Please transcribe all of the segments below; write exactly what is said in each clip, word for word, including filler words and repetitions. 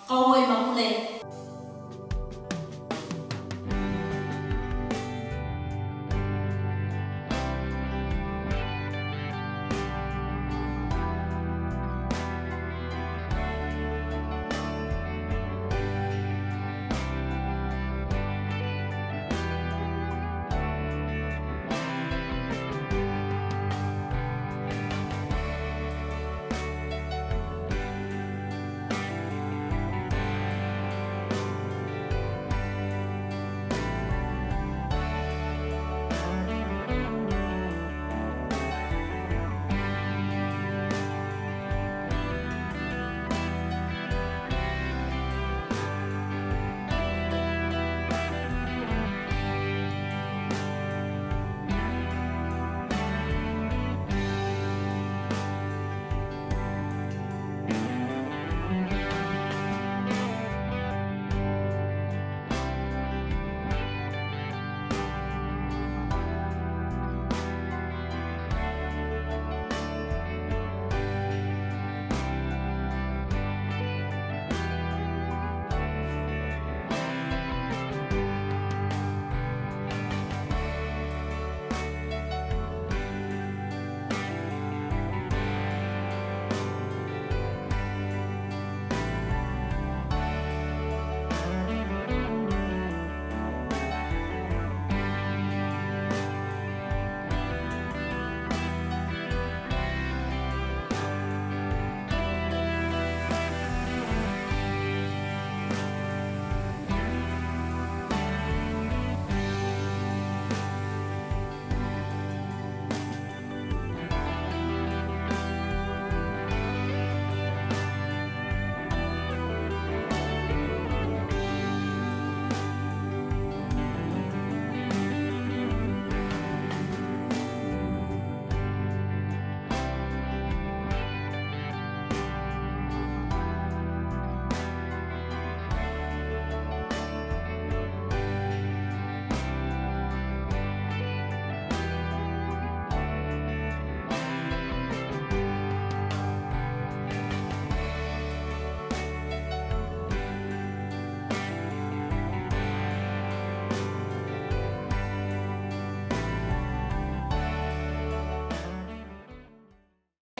Kawai ma ku lei.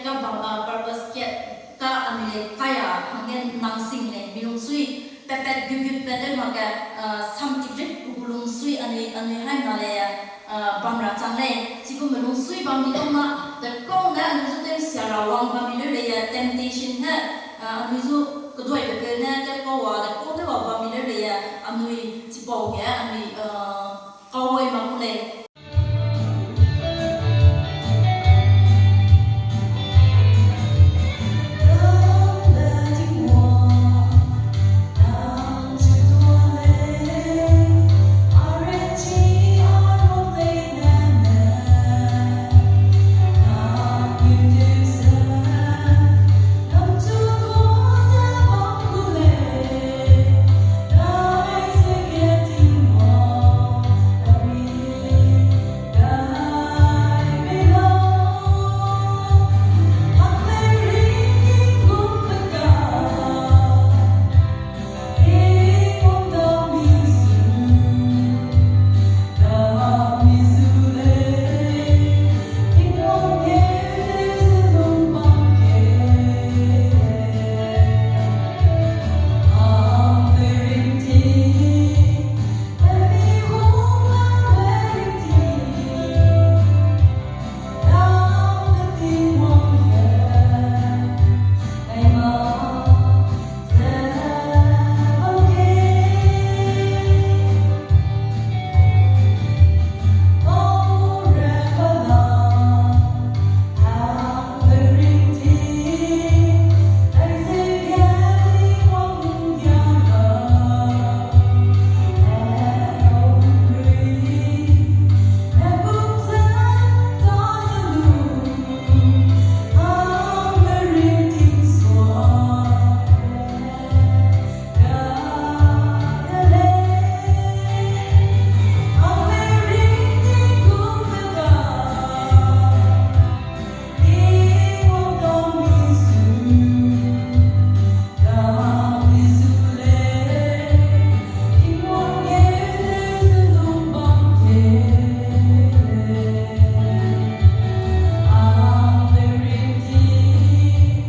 Ka bam, a, purpose kat ka anui le kaya hangge nang sing lei, mi lungsui pat pat gut gut pat tew makge, a, sam tikrit gu lungsui anui, anui haimna lei, a, bam ra chang lei. Chigume lungsui bam di tau na, de kau ne anui zu tewsia ra wang bam mi leu lei, a, temptation ne, a, anui zu keduaibe peu ne, de kau wa, de kau tew wa bam mi leu lei, a, anui chipau ge,